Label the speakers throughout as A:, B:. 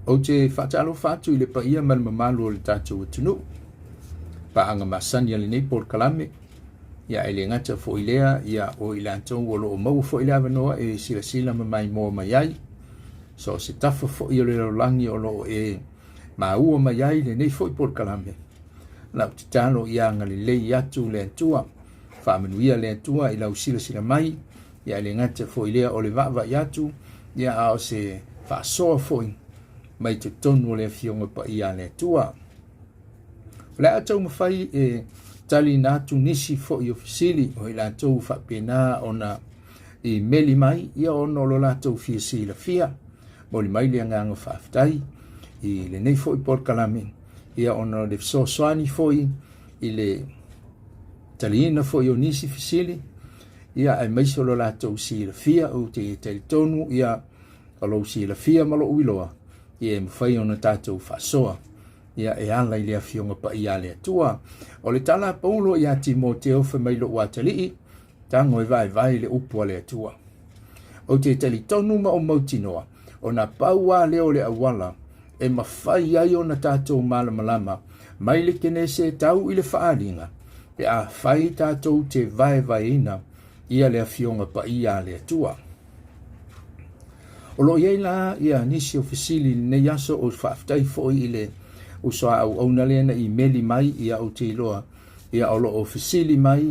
A: Ou te faatalofa atu i le paia ma le mamalu o le tatou atunuu. Paaga masani a lenei polokalame, ia e le gata foi lea, ia o i latou o lo o maua foi le avanoa e silasila ma maimoa mai ai. So o se tafa foi o le lalolagi o lo o e maua mai ai lenei foi polokalame. Lau tatalo ia agalelei atu le Atua, faamanuia le Atua i lau silasila mai, ia e le gata foi lea o le vaavaai atu, ia a o se faasoa foi mai totonu o le Afioga Paia a le Atua. O le a taumafai e taliina atu nisi foi o fesili o i latou faapena ona i meli mai, ia ona o lo latou fia silafia. Momoli mai le agaga faafetai i lenei foi polokalame, ia ona o le fesoasoani foi i le taliina foi o nisi fesili, ia aemaise o lo latou silafia. Ou te talitonu ia o lou silafia ma lou iloa, ia e mafai ona tatou faasoa ia e ala i le Afioga Paia a le Atua. O le tala a Paulo ia Timoteo fai mai lou atalii, tago e vaevae le upu a le Atua. Ou te talitonu ma ou mautinoa, ona pau lava lea o le auala e mafai ai ona tatou malamalama mai le Kenese tau i le faaaliga, pe afai tatou te vaevaeina ia le Afioga Paia a le Atua. O lo o i ai la ia nisi o fesili i lenei aso, ou te faafetai foi i le uso a auauna lea na imeli mai, ia ou te iloa ia o lo o fesili mai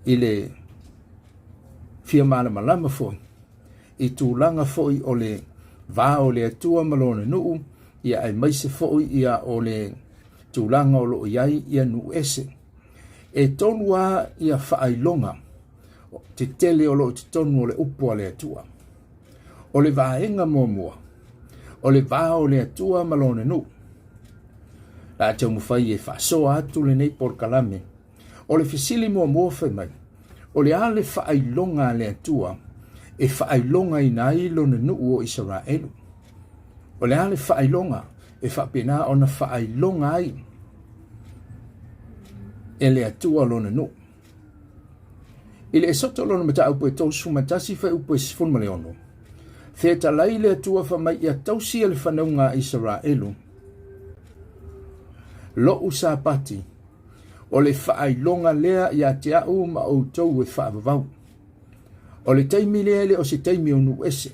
A: i le fia malamalama foi i tulaga foi o le va o le Atua ma lona nuu, ia aemaise foi ia o le tulaga o lo o i ai ia nuu ese. E tolu lava ia faailoga tetele o lo o i totonu o le upu a le Atua. O le vaega muamua, o le va o le Atua ma lona nuu. La taumafai e faasoa atu lenei polokalame. O le fesili muamua fai mai, o le a le faailoga a le Atua e faailogaina ai lona nuu o Isaraelu? O le a le faailoga e faapena ona faailoga ai e le Atua lona nuu? I le Esoto lona mataupu e 31 fuaiupu e 16, fetalai le Atua fai mai ia tausi e le fanauga a Isaraelu lo'u Sapati, o le faailoga lea ia te a'u ma outou e faavavau. O le taimi lea e le o se taimi o nuu ese.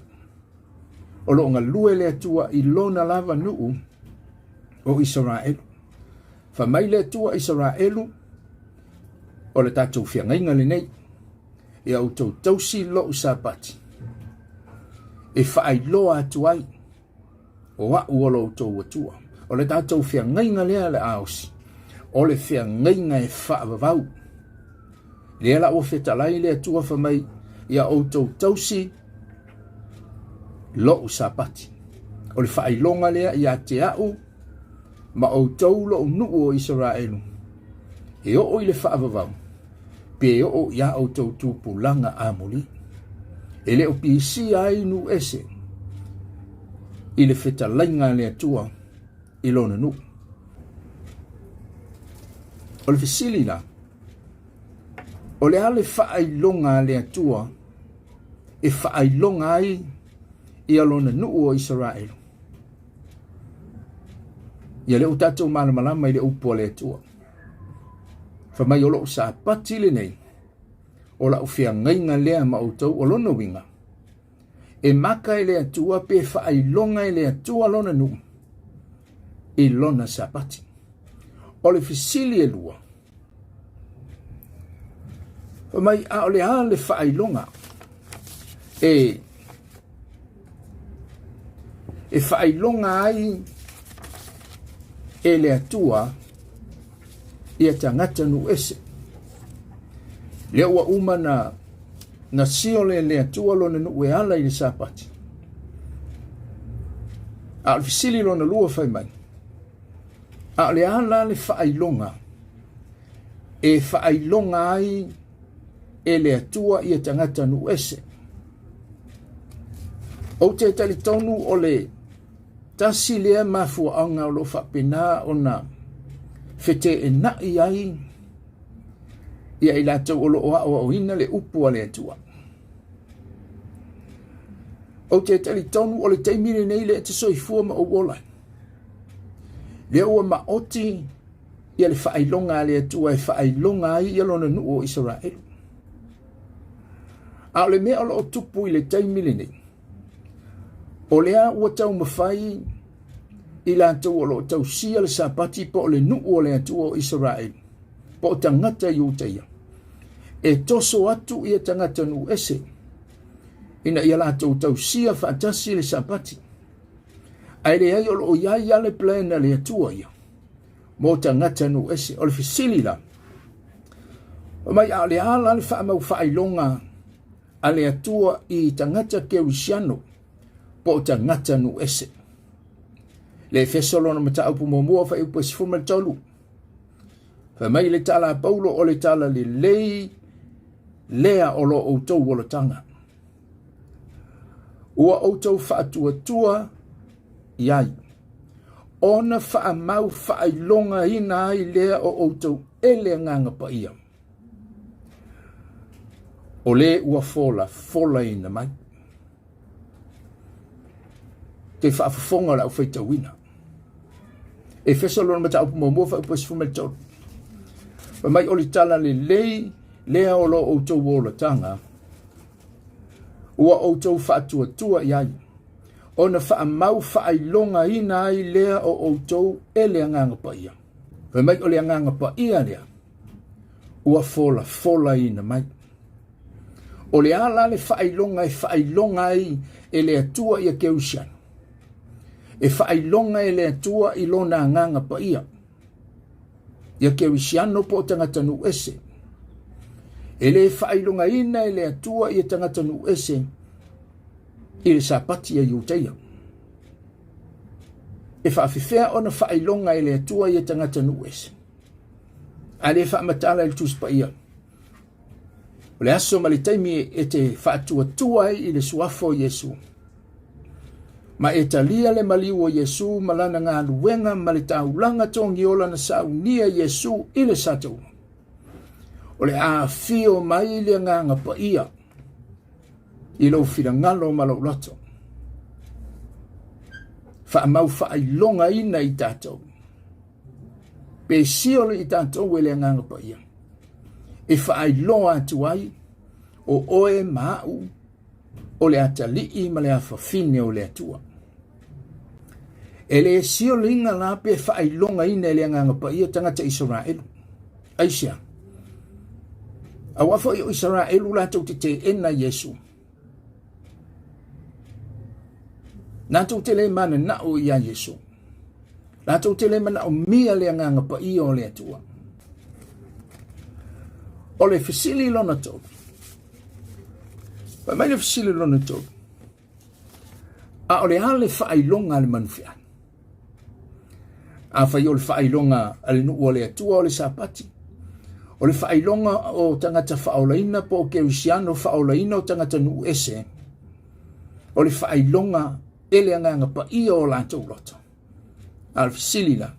A: O lo o galue le Atua i lona lava nuu o Isaraelu. Fai mai le Atua Isaraelu, o le tatou feagaiga lenei, ia outou tausi lo'u Sapati, e faailoa atu ai o a'u o lo outou Atua. O le tatou feagaiga lea le a osi, o le feagaiga e faavavau. Lea la ua fetalai le Atua fai mai, ia outou tausi lo'u Sapati. O le faailoga lea ia te a'u ma outou lo'u nuu o Isaraelu, e oo i le faavavau, pe oo i a outou tupulaga amuli. E le o pisia ai nuu ese i le fetalaiga a le Atua i lona nuu. O le fesili la, o le a le faailoga a le Atua e faailoga ai ia lona nuu o Isaraelu? Ia lea ua tatou malamalama i le upu a le Atua. Fai mai o lou Sapati lenei, o lau feagaiga lea ma outou, o lona uiga, e maka e le Atua pe faailoga e le Atua lona nuu i lona Sapati. O le fesili e lua, fai mai, a o le a le faailoga e e faailoga ai e le Atua ia tagata nuu ese. Lea ua uma na na siole le Atua lona nuu e ala i le Sapati. A o le fesili lona lua fai mai, a o le a la le faailoga e faailoga ai e le Atua ia tagata nuu ese? Ou te talitonu o le tasi lea mafuaaga o lo o faapena ona feteenai ai ia i latou o lo o aoaoina le upu a le Atua. Ou te talitonu o le taimi lenei lea e te soifua ma ou ola ai. Lea ua maoti ia le faailoga a le Atua e faailoga ai ia lona nuu o Isaraelu. A o le mea o lo o tupu i le taimi lenei, o lea ua taumafai i latou o lo o tausia le Sapati po o le nuu o le Atua o Isaraelu, po o tagata Iutaia, e toso atu ia tagata nuu ese ina ia latou tausia faatasi le Sapati. Ae leai o lo o i ai lava le plan a le Atua ia mo tagata nuu ese. O le fesili la, fai mai a o le a la le faamau faailoga a le Atua i tagata kerisiano po o tagata nuu ese? Le Efeso lona mataupu muamua fuaiupu e 13. Fai mai le tala a Paulo o le tala lelei lea o lo outou olataga. Ua outou faatuatua i ai, ona faamau faailogaina ai lea o outou e le Agaga Paia, o le ua folafolaina mai. Te faafofoga le aufaitauina. Efeso lona mataupu muamua fuaiupu e 13. Fai mai o le tala lelei lea o lo outou olataga ua outou faatuatua i ai, ona faamau faailogaina ai lea o outou e le Agaga Paia. Fai mai o le Agaga Paia lea ua folafolaina mai. O le a la le faailoga e faailoga ai e le Atua ia Kerisiano? E faailoga e le Atua i lona Agaga Paia ia Kerisiano po o tagata nuu ese. E le faailogaina e le Atua ia tagata nuu ese i le Sapati a Iutaia. E faafefea ona faailoga e le Atua ia tagata nuu ese? A le faamatala i le Tusi Paia. O le aso ma le taimi e te faatuatua ai i le suafa o Iesu. Ma e talia le maliu o Iesu ma lana galuega ma le taulaga togiola na saunia Iesu i le sataua. O le a afio mai le Agaga Paia i lou finagalo ma lou loto. Faamau faailogaina i tatou. Pe sioli i tatou e le Agaga Paia e faailoa atu ai o oe ma a'u o le atalii ma le afafine o le Atua. E le sioliina la pe faailogaina e le Agaga Paia tagata Isaraelu. Aisea? Aua foi o Isaraelu latou te teena Iesu. Latou te le mananao iā Iesu. Latou te le manaomia le Agaga Paia o le Atua. O le fesili lona tolu. Fai mai le fesili lona tolu. A o le a le faailoga a le manufeai? Afai o le faailoga a le nuu o le Atua o le Sapati, o le faailoga o tagata faaolaina po o kerisiano faaolaina o tagata nuu ese, o le faailoga e le Agaga Paia o latou loto. A o le fesili la,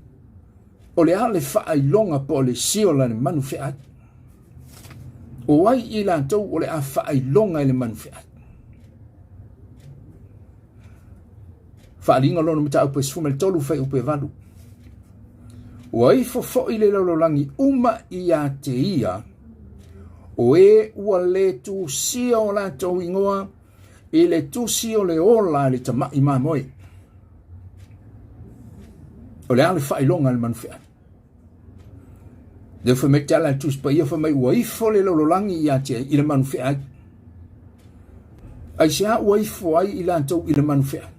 A: o le a le faailoga po o le siola a le manu feai? O ai i latou o le a faailoga e le manu feai? Faaaliga lona mataupu e 13 fuaiupu e 8. Ua ifo foi le lalolagi uma ia te ia, o e ua le tusia o latou igoa i le tusi o le ola a le tama'i mamoe. O le a le faailoga a le manufeai? Lea fai mai te ala le Tusi Paia fai mai ua ifo le lalolagi ia te i le manufeai. Aisea ua ifo ai i latou i le manufeai?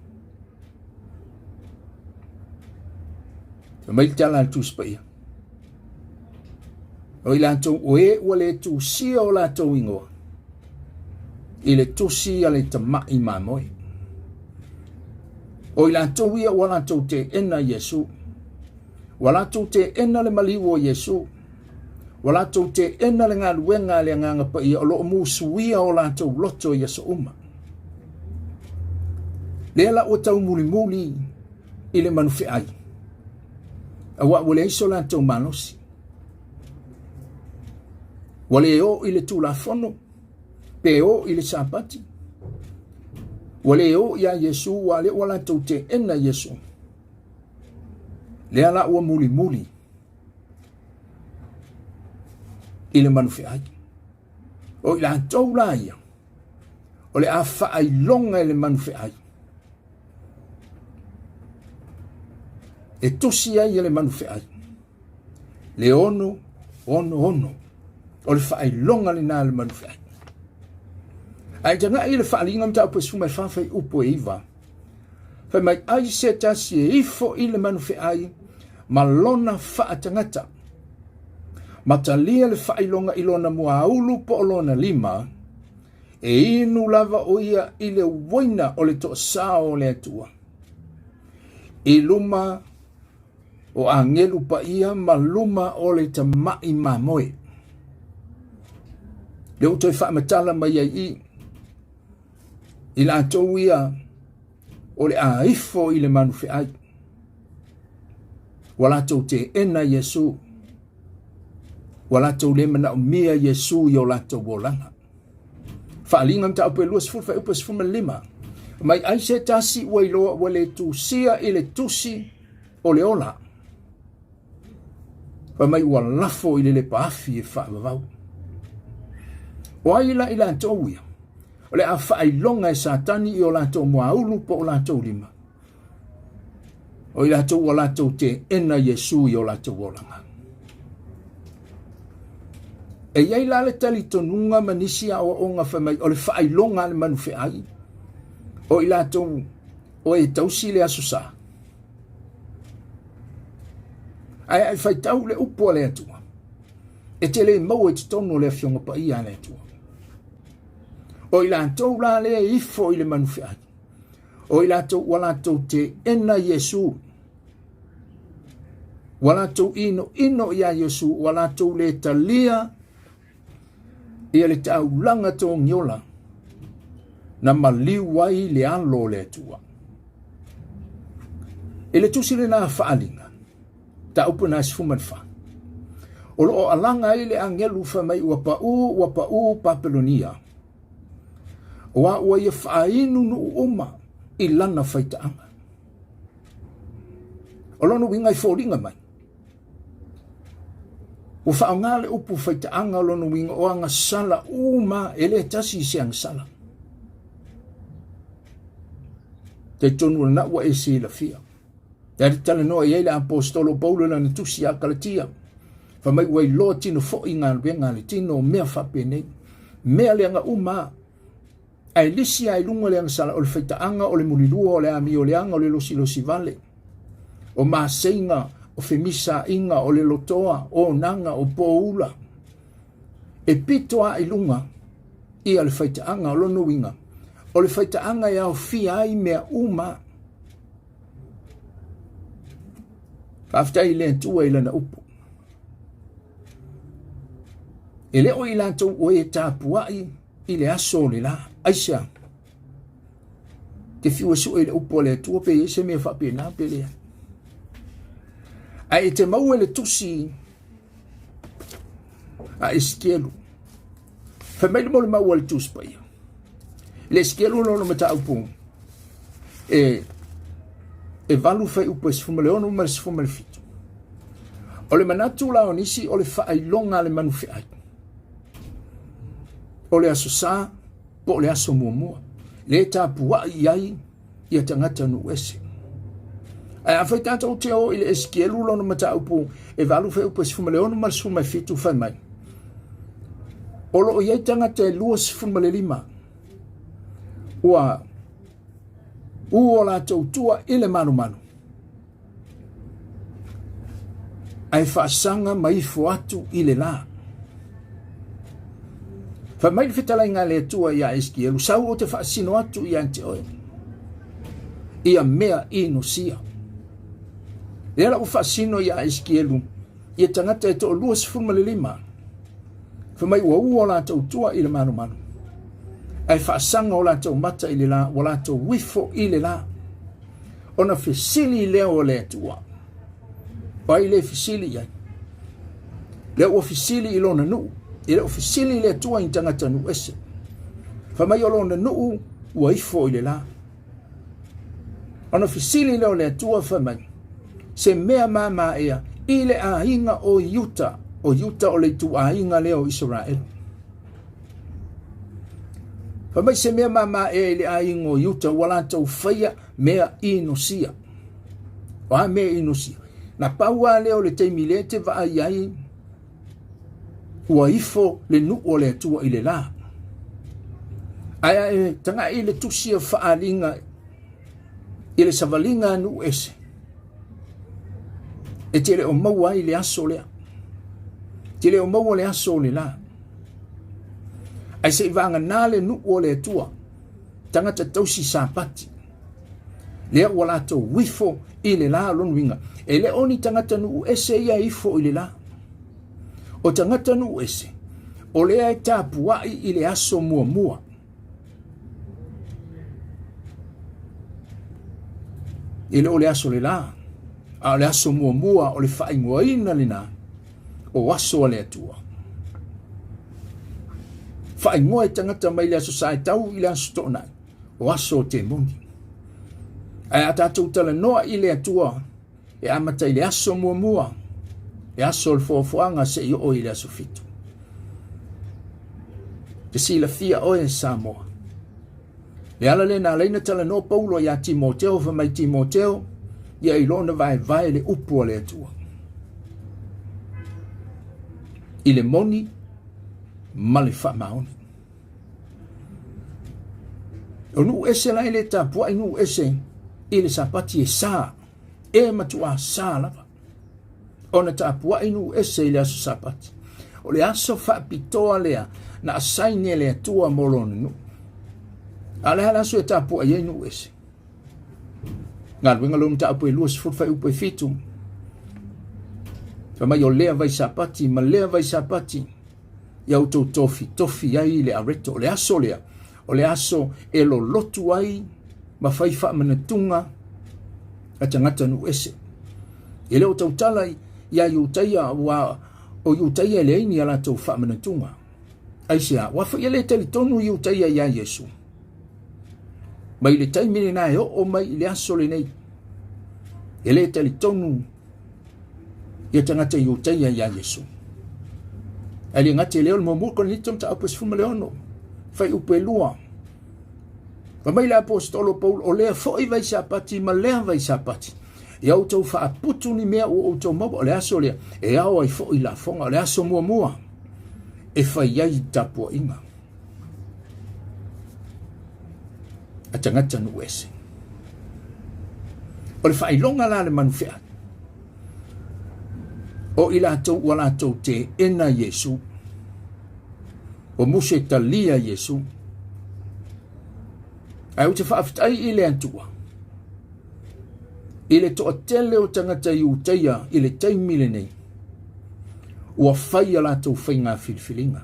A: Fai mai te ala le Tusi Paia. O i latou o e ua le tusia o latou igoa i le tusi a le tama'i mamoe. O i latou ia ua latou teena Iesu. Ua latou teena le maliu o Iesu. Ua latou teena le galuega a le Agaga Paia o lo o musuia o latou loto i aso uma. Lea la ua taumulimuli i le manufeai, auā ua leai so latou malosi. Ua le oo i le Tulafono, pe oo i le Sapati. Ua le o iā Iesu, aua o lea ua latou teena Iesu. Lea la ua mulimuli i le manufeai. O i latou la ia, o le a faailoga i le manufeai. E tusi ai e le manufeai le ono ono ono. O le faailoga lena a le manufeai. Ae tagai i le faaaliga mataupu e 14 fuaiupu e 9. Fai mai ai se tasi e ifo i le manufeai ma lona faatagata. Ma talia le faailoga i lona muaulu po o lona lima, e inu lava o ia i le uaina o le toasao o le Atua. I luma o agelu paia ma luma o le tama'i mamoe. Lea ua toe faamatala mai ai i i latou ia o le a ifo i le manufeai. Ua latou teena Iesu. Ua latou le manaomia Iesu i o latou olaga. Faaaliga mataupu e 20 fuaiupu e 15. Mai ai se tasi ua iloa ua le tusia i le tusi o le ola. Fai mai ua lafo i le lepaafi e faavavau. O ai la i latou ia? O le a faailoga e Satani i o latou muaulu po o latou lima. O i latou ua latou teena Iesu i o latou olaga. E i ai la le talitonuga ma nisi aoaoga fai mai o le faailoga a le manufeai o i latou o e tausi le Aso Sa. Ae a e faitau le upu a le Atua, e te le maua i totonu o le Afioga Paia a le Atua. O i latou la lea e ifo i le manufeai, o i latou ua latou teena Iesu, ua latou inoino iā Iesu, ua latou le talia ia le taulaga togiola na maliu ai le alo o le Atua. I le tusi lena faaaliga, mataupu na 14, o lo o alaga ai le agelu fai mai ua pau, ua pau Papelonia, aua ua ia faainu nuu uma i lana faitaaga. O lona uiga e foliga mai, ua faaaoga le upu faitaaga o lona uiga o agasala uma, e le tasi se agasala. Talitonu o lena ua e silafia. Lea le talanoa i ai le aposetolo Paulo i lana tusi ia Kalatia. Fai mai ua iloa tino foi galuega a le tino o mea faapenei. Mea leaga uma ae lisi lava i luga le agasala o le faitaaga, o le mulilua, o le amio leaga, o le losilosi vale, o maseiga, o femisaiga, o le lotoa, o onaga, o poula. E pito lava i luga ia le faitaaga. O lona uiga, o le faitaaga e aofia ai mea uma. Faafetai i le Atua i lana upu. E le o i latou o e tapuai i le aso o le la. Aisea? Te fiu e sue i le upu a le Atua pe i ai se mea faapena pe leai. Ae e te maua i le tusi a Esekielu. Fai mai le molimau a le Tusi Paia. I le Esekielu lona mataupu e 8 fuaiupu e 16 ma le 17. O le manatu la o nisi o le faailoga a le manufeai. O le Aso Sa po o le aso muamua. Le tapuai i ai ia tagata nuu ese. Ae afai tatou te o i le Esekielu lona mataupu e 8 fuaiupu e 16 ma le 17 fai mai, o lo o i ai tagata e 25 ua u o latou tua i le malumalu ae faasaga ma ifo atu i le la. Fai mai le fetalaiga a le Atua iā Esekielu, sau ou te faasino atu ia te oe ia mea inosia. Lea la ua faasino iā Esekielu ia tagata e 25. Fai mai ua ua o latou tua i le malumalu, ae faasaga o latou mata i le la, ua latou ifo i le la. Ona fesili lea o le Atua. O ai le fesili i ai? Lea ua fesili i lona nuu. E le o fesili le Atua i tagata nuu ese. Fai mai o lona nuu ua ifo i le la. Ona fesili lea o le Atua fai mai, se mea māmā ea i le aiga o Iuta, o Iuta o le ituaiga lea o Isaraelu. Fai mai se mea māmā ea i le aiga o Iuta ua latou faia mea inosia. O a mea inosia? Na pau lava lea o le taimi lea e te vaai ai ua ifo le nuu o le Atua i le la. Ae a e tagai i le tusi o faaaliga i le savaliga a nuu ese, e te le o maua ai le aso lea. Te le o maua le aso o le la. Ae se i vagana le nuu o le Atua, tagata tausi Sapati, lea ua latou ifo i le la. O lona uiga, e le o ni tagata nuu ese ia e ifo i le la. O tagata nuu ese, o lea e tapuai i le aso muamua. E le o le aso le la, a o le aso muamua o le faaigoaina lena o aso a le Atua. Faaigoa e tagata mai le aso Sa e tau i le aso Toonai, o aso o temoni. Ae a tatou talanoa i le Atua, e amata i le aso muamua, le aso o le foafoaga seia oo i le aso fitu. Te silafia oe e Samoa. Le ala lea na ala ai ona talanoa Paulo iā Timoteo, fai mai Timoteo, ia iloa ona vaevae le upu a le Atua. I le moni ma le faamaoni. O nuu ese la e le tapuai nuu ese i le Sapati e sa, e matuā sa lava ona tapuai nuu ese i le aso Sapati. O le aso faapitoa lea na asaini e le Atua mo lona nuu. A o le a le aso e tapuai ai nuu ese? Galuega lou mataupu e 20 fuaiupu e 7. Fai mai o lea vai Sapati ma lea vai Sapati ia outou tofitofi ai le areto. O le aso lea, o le aso e lolotu ai ma fai faamanatuga a tagata nuu ese. E le o tautala iā Iutaia, ua o Iutaia e leai ni a latou faamanatuga. Aisea? Ua foi e le talitonu Iutaia iā Iesu. Mai le taimi lena e oo mai i le aso lenei, e le talitonu ia tagata Iutaia iā Iesu. Ae le gata i lea o le muamua Korinito mataupu e 16, fuaiupu e 2. Fai mai le aposetolo Paulo, o lea foi vai Sapati ma lea vai Sapati. Ia outou faaputu ni mea ua outou maua, o le aso lea e ao ai foi lafoga, o le aso muamua e fai ai tapuaiga a tagata nuu ese. O le faailoga la a le manufeai, o i latou ua latou teena Iesu, ua musu e talia Iesu. Ae ou te faafetai i le Atua, i le toatele o tagata Iutaia i le taimi lenei, ua fai a latou faiga filifiliga.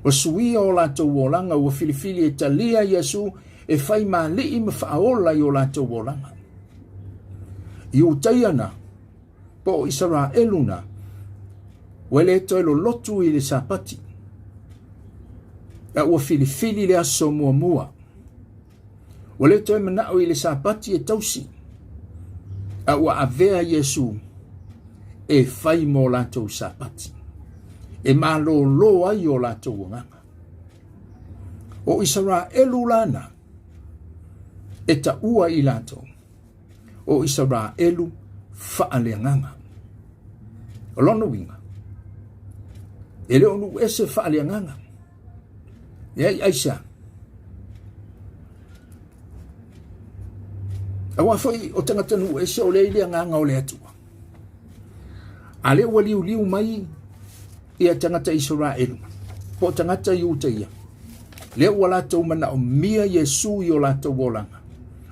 A: Ua suia o latou olaga, ua filifili e talia Iesu e fai ma alii ma faaola i o latou olaga. Iutaia na, po o Isaraelu na, ua le toe lolotu i le Sapati, a ua filifili le aso muamua. Ua le toe manao i le Sapati e tausi, a ua avea Iesu e fai mo latou Sapati, e malōlō ai o latou agaga. O Isaraelu la na, e taua i latou, o Isaraelu faaleagaga. O lona uiga, e le o nuu ese faaleagaga. Leai, aisea? Aua foi o tagata nuu ese o lea i le agaga o le Atua. A lea ua liuliu mai ia tagata Isaraelu, po o tagata Iutaia, lea ua latou manaomia Iesu i o latou olaga.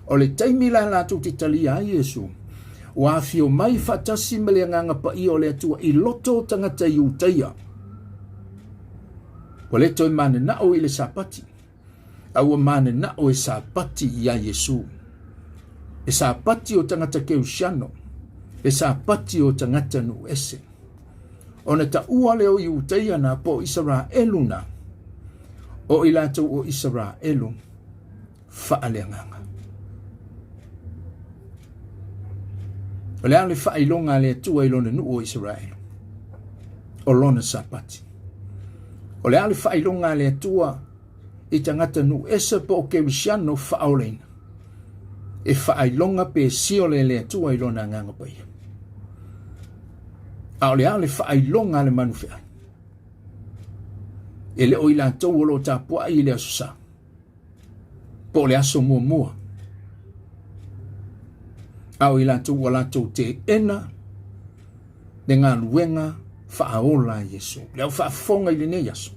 A: O le taimi la latou te talia ai Iesu, ua afio mai faatasi ma le Agaga Paia o le Atua i loto o tagata Iutaia. Ua le toe mananao i le Sapati, a ua mananao e Sapati iā Iesu. E Sapati o tagata Keusiano, e Sapati o tagata nuu ese. Ona taua lea o Iutaia na po o Isaraelu na, o i latou o Isaraelu faaleagaga. O le a le faailoga a le Atua i lona nuu o Isaraelu? O lona Sapati. O le a le faailoga a le Atua i tagata nuu ese po o kerisiano faaolaina? E faailoga pe siole e le Atua i lona Agaga Paia. A o le a le faailoga a le manufeai? E le o i latou o lo o tapuai i le Aso Sa po o le aso muamua, a o i latou ua latou teena le galuega faaola a Iesu. Le au faafofoga i lenei aso,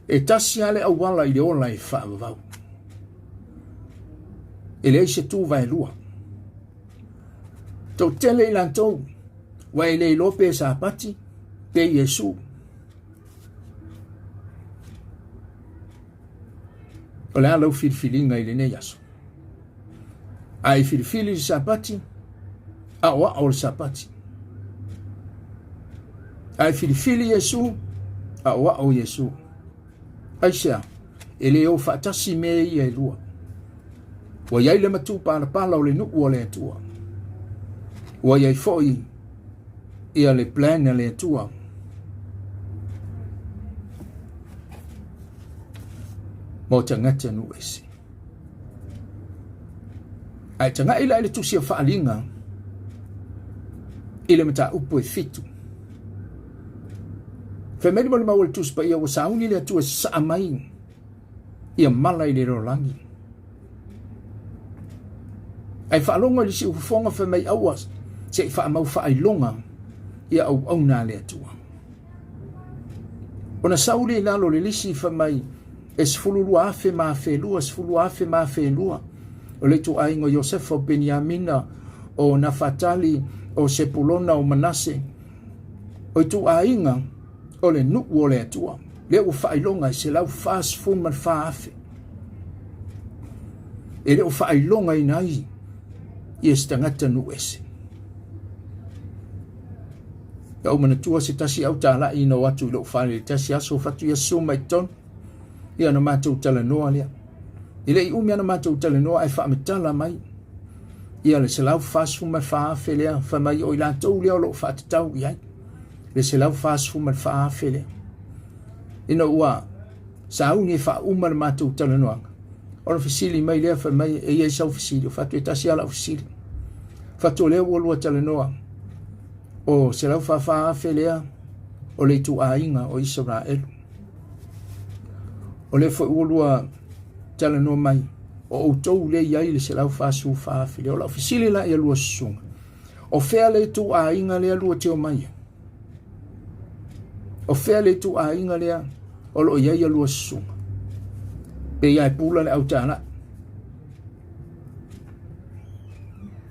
A: e tasi lava le auala i le ola e faavavau. E leai se tu vaelua. Toatele i latou ua e le iloa pe Sapati pe Iesu. O le a lau filifiliga i lenei aso? A e filifili le Sapati, aoao le Sapati. A e filifili Iesu, aoao Iesu. Aisea? E le o faatasi mea ia e lua. Ua i ai le matupalapala o le nuu o le Atua. Ua i ai foi ia le plan a le Atua. Mo tagata nuu ese. Ae tagai la i le tusi o Faaaliga i le mataupu e 7. Fai mai le molimau o le Tusi Paia ua sauni le Atua e sasaa mai ia mala i le lalolagi. Ae faalogo i le siufofoga fai mai aua se i faamau faailoga ia auauna a le Atua. Ona sau lea i lalo o le lisi fai mai e 12,000 ma 1,200, 12,000 ma 1,200 o le ituaiga o Iosefa, o Peniamina, o Nafatali, o Sepulona, o Manase, o ituaiga o le nuu o le Atua, lea ua faailoga e 144,000. E le o faailogaina ai ia se tagata nuu ese. Ia ou manatua se tasi au talai ina o atu i lou fale i le tasi aso fatu ia susu mai totonu. Ia ona matou talanoa lea. E le i umi ana matou talanoa ae faamatala mai ia le 144,000 lea, fai mai o i latou lea o lo o faatatau i ai le 144,000 lea. Ina ua sauni e faauma le matou talanoaga, ona fesili mai lea fai mai e i ai sau fesili, o fatu e tasi lava lau fesili. Fatu o lea ua lua talanoa o 144,000 lea o le ituaiga o Isaraelu. O lea foi ua lua talanoa mai o outou lea i ai le 144,000 lea. O lau fesili la ia lua susuga, o fea le ituaiga lea lua te omai ai? O fea le ituaiga lea o lo o i ai ia lua susuga? Pe ia e pula le autalai.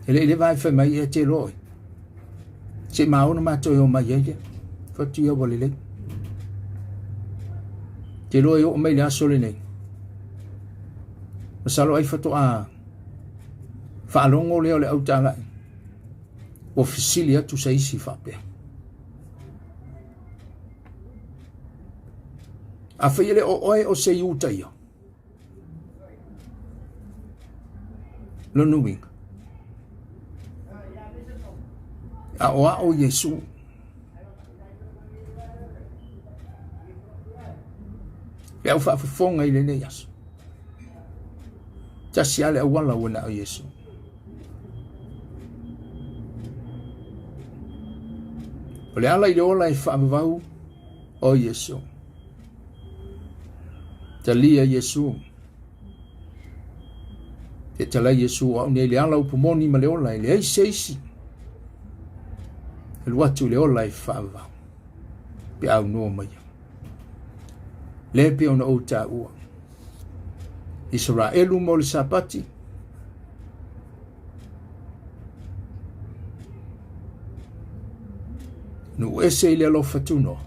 A: E le i leva ai fai mai e te loa oe. Se i maona matou e omai ai lea. Fatu ia ua lelei. Te loa e oo mai le aso lenei. Masalo ai faatoa faalogo lea o le autalai. Ua fesili atu se isi faapea. Afai e le o oe o se Iuta ia. Lona uiga, aoao Iesu. Le au faafofoga i lenei aso. Tasi lava le auala ua na o Iesu. O le ala i le ola e faavavau o Iesu. Talia Iesu. Te talai Iesu o au nei le ala upu moni ma le ola e leai se isi. E alu atu i le ola e faavavau. Pe aunoa mai. Le pe ona ou taua. Isaraelu mo le Sapati. Nuu ese i le alofa tunoa.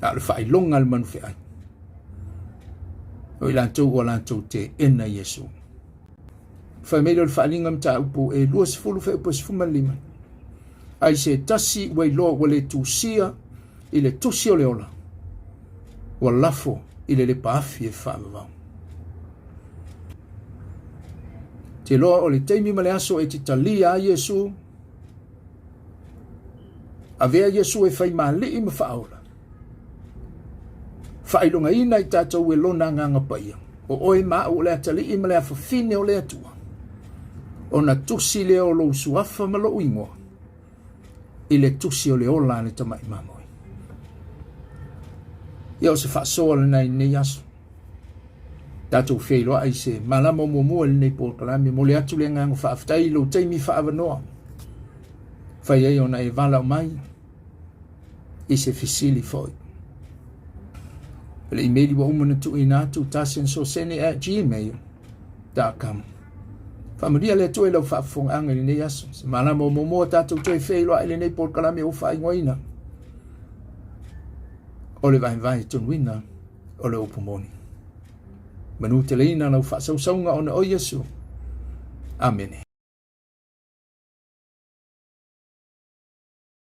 A: A o le faailoga a le manufeai. O i latou ua latou teena Iesu. Fai mai lea o le faaaliga mataupu e 20 fuaiupu e 15. Ai se tasi ua iloa ua le tusia i le tusi o le ola, ua lafo i le lepa afi e faavavau. Te loa o le taimi ma le aso e te talia ai Iesu, avea Iesu e fai ma alii ma faaola. Faailogaina i tatou e lona agaga paia, o oe ma au o le atalii ma le afafine o le Atua, ona tusi lea o lou suafa ma lou igoa i le tusi o le ola a le tamai mamoe. Ia o se faasoa lena i lenei aso. Tatou feiloai i se malama o muamua i lenei polokalame. Momoli atu le agaga faafetai i lou taimi faaavanoa. Fai ai ona e valaau mai i se fesili foi. O le email ua uma ona tuuina atu tasiansosene@gmail.com. Faamanuia le Atua i lau faafofogaaga i lenei aso. Se malama o muamua tatou toe feiloai i lenei polokalame ua faaigoaina o le vaevae tonuina o le upu moni. Manuteleina lau faasausauga ona o Iesu. Amene.